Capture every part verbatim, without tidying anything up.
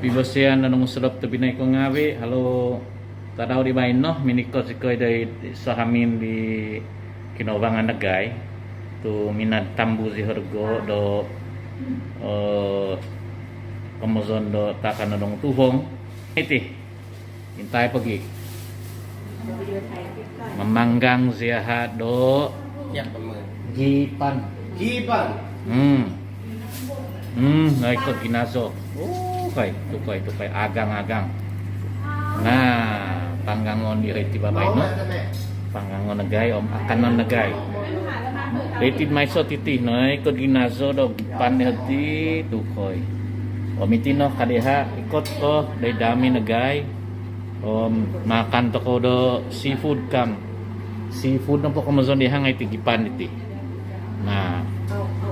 Pibosian do nongusodop tobpinai ko ngaavi', halo tadau di baino minikot zikoi doid iso hamin di kinouvangan dagai tu minad tambu zi horgo do komozon do taakanon dong tuhong. Iti intai pogi mamanggang ziaha do gipan. Gipan. Hmm. Hmm, noikot ginazo. Tukoi, tukoi, tukoi, agang-agang. Nah, panggangon di hiti babaino. Panggangon dagai om akanon dagai. Iti maiso titi noikot ginazo do gipan di hiti, tukoi. Om iti no kadiha ikot ko doid hamin dagai. Om makan tokou do seafood kam. Seafood nopo komozon diha nga iti gipan iti. Nah,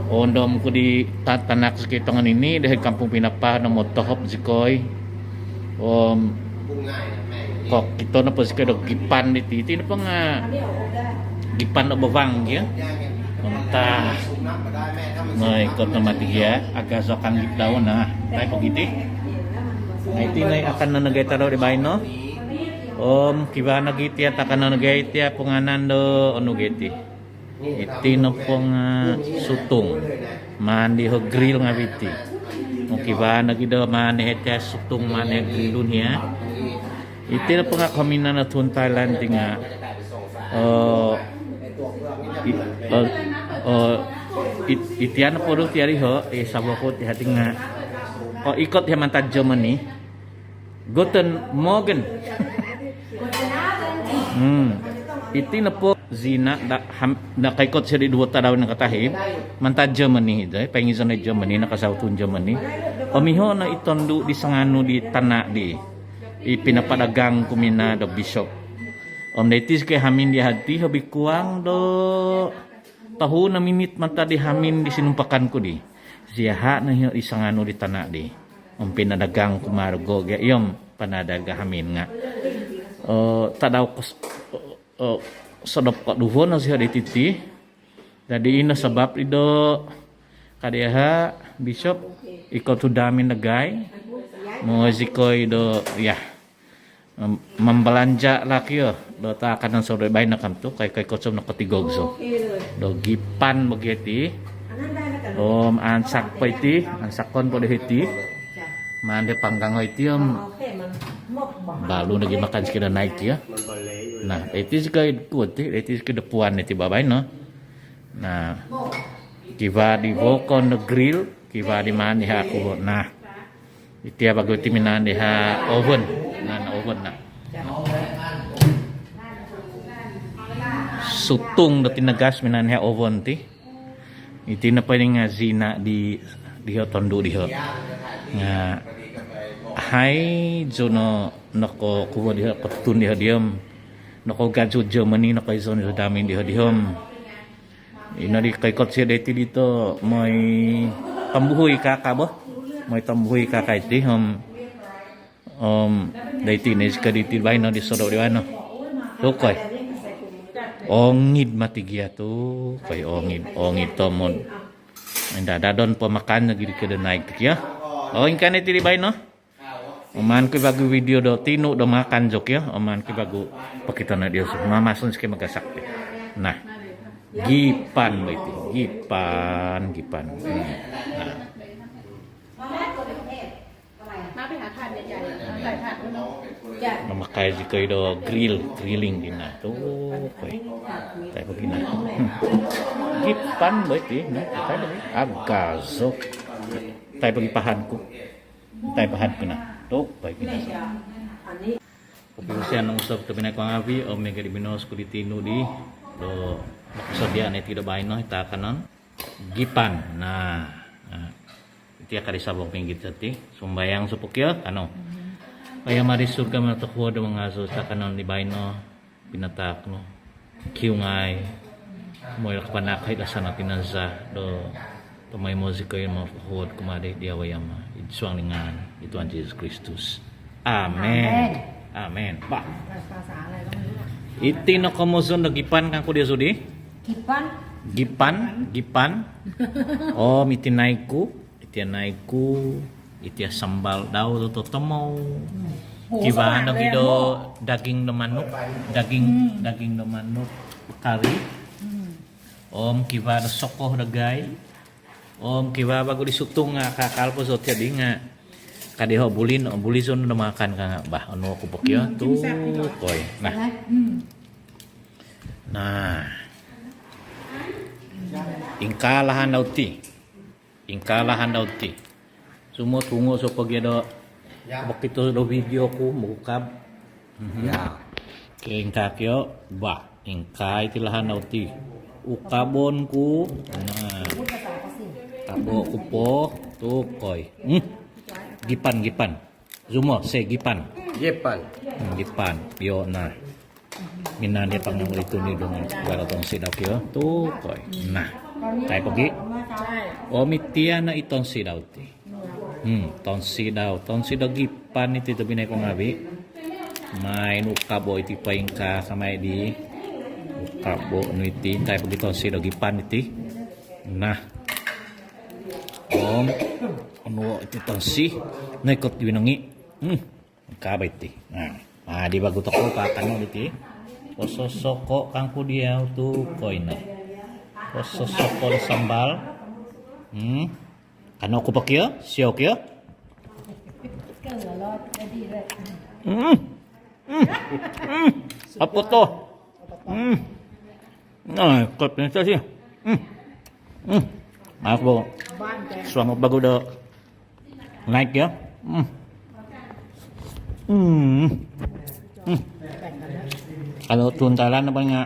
oondom ku di tanak zikoi tongonini doid Kampung Pinapah no motohop zikoi. Om kokito nopo zikoi do gipan diti, iti nopo nga gipan do bavang gia. Om ta noikot no mati gia, agazo kanggit dau. Nah, tai pogiti. Nah, iti nai akanon dagai tadau di baino. Om kivaa nogi tia taakanon dagai tia punganan do onu gia iti. Iti nopo nga sutung. Maan diho grill ngaavi' iti. Om kivaa nogi do maan diho tia sutung maan diho grillun hia. Iti nopo nga kominan do tuhun Thailand ti nga, eh, i- eh, eh, it- iti nopo do tia diho, eh, savo ku ti hati nga, oh, ikot hia mantad Germany. Guten Morgen. Hmm. Iti nopo zina da ham, da kaikot sio di duvo tadau nakatahib mantad Germany do, eh, poingizon do Germany, nakasau tuhun Germany. Om iho no i tondu di sanganu di tana di i pinapadagang ku minaa do bishop. Om doiti zikoi hamin dia hiti, hobi kuang do tohu no minit mantad di hamin di sinumpakan ku di. Ziaha no iho i sanganu di tana di. Om pinadagang ku margo gia iom panadagang hamin nga, eh, tadau kos-, eh, sodop koduvo no siho di titi. Jadi ino sabab ido kadiaha bishop ikot tu hamin dagai. Mooi zikoi do, ya, mambalanja lah kio do taakanon sodop baino kam tu, kai, kai kosong nokotigog so. Do gipan bogiti. Om ansak po iti, ansakon po do hiti. Maan di panggango iti om balu nogi makan zikoi do naik kio. Nah, iti zikoi kuo ti, iti zikoi do puan iti babaino. Nah, kivaa di vokon do grill, kivaa di maan diho kuo. Nah, iti bagu ti minaan diho oven. Nah, oven nah. Sutung do tinagas minaan diho oven ti. Iti nopo ini nga zina di, diho tondu diho. Nga haizo no nokokuo diho, kotutun diho diom. Nokogazu Germany, nokoizon diho hamin diho diho. Ino di kaikot sio doiti dito, mooi tombuhui kaka bo. Mooi tombuhui kaka iti om, om doiti no zikoi diti baino di sodop di baino. Tukoi. Ongid mati gia tukoi, ongid, ongid tomod. Inda dadon po makan nogi di kio do naik ti kio. Oh, ingkaa no iti di baino. Om maan ku vagu video do tinu do makan zo kio. Om maan ku vagu pokito no diozu. Mamason zikoi magasak ti. Nah. Gipan bo iti. Gipan, gipan. Hmm. Nah. Mamakai zikoi do grill, grilling dino. Tukoi. Tai pogina. Hmm. Gipan bo iti, nah. Tai pogi. Agazo. Tai pogi pahad ku. Tai pahad ku nah. Tukoi. Kopiusian nongusodop tobpinai ko ngaavi', om miaga di binoos ku di tinu di do nokosodia no iti do baino i taakanon. Gipan. Nah. Nah. Iti ka di sabo minggit sati. Sumambayang zou po kio, kanou. Oi Ama di surga, mantad tokuo do mangazou taakanon di baino, pinataak nu. Kiungai. Mooi do kapanaakai do sanatinanza do tomoimo zikoi mofohod kumaa di dia, oi Ama. Id suang di ngaan i Tuhan Jesus Kristus. Amen. Amen. Amen. Bah. Iti no komozon do gipan kangku dia sudi. Gipan. Gipan, gipan. Om iti nai ku, iti nai ku. Iti sambal dau do totomou. Kivaa nogi do daging do manuk, daging daging do manuk kari. Om kivaa do soko dagai. Om kivaa vagu di sutung nga kakal po soti di nga. Kadi ho buli no, buli zon do makan ka nga bah, onu oku po kio tu koi. Nah. Nah. Ingkaa lahan dau ti. Ingkaa lahan dau ti. Sumot hungo so pogi do bokito do video ku mokukab. Ya. Ke ingkaa kio bah, ingkaa iti lahan dau ti. Ukabon ku. Nah. Kabo ku po tu koi. Hmm. Gipan, gipan. Zumo se gipan. Gipan. Hmm, gipan. Yo nah. Minaan dia pangam itu ni dong garo tonsi dau kio. Tu koi. Nah. Kai pogi. Om iti no i tonsi dau ti. Hmm, tonsi dau. Tonsi dau gipan iti tu binai ko ngavi. Main ukabo iti paingkaa samai di. Ukabo nu iti. Kai pogi tonsi dau gipan iti. Nah. Om onuo iti tonsi. Naikot di binongi. Hmm. Kabai ti. Nah, di bagu toko pakan no diti. Pososoko kangku diau tu koi no. Pososoko do sambal. Hmm. Kano ku po kio, sio kio. Hmm. Hmm. Hmm. Apa to? Hmm. Nah, kot ni sio. Hmm. Hmm. Aku suang bagu do. Naik ya. Hmm. Hmm. Hmm. Kalau tuntalan apa nga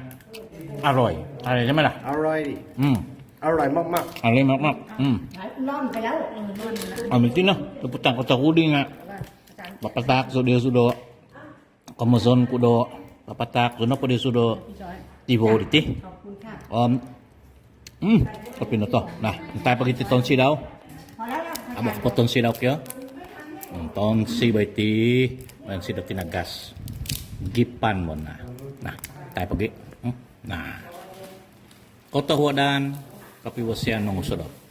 aroi. Aroi sama lah. Aroi ni. Hmm. Aroi mak mak. Aroi mak mak. Hmm. Om iti no, luputang kota kudi nga. Papatak sudo sudo. Komozon ku do papatak, suno po di sudo tivo diti. Om, hmm, kopi no to. Nah, intai pogi ti tonsi dau. Abo ko po tonsi dau kio. Hmm, tonsi bo iti, tonsi do kinagas. Gipan bo nah. Nah, intai pogi. Hmm, nah. Kotohuadan, kopivosian mongusodop.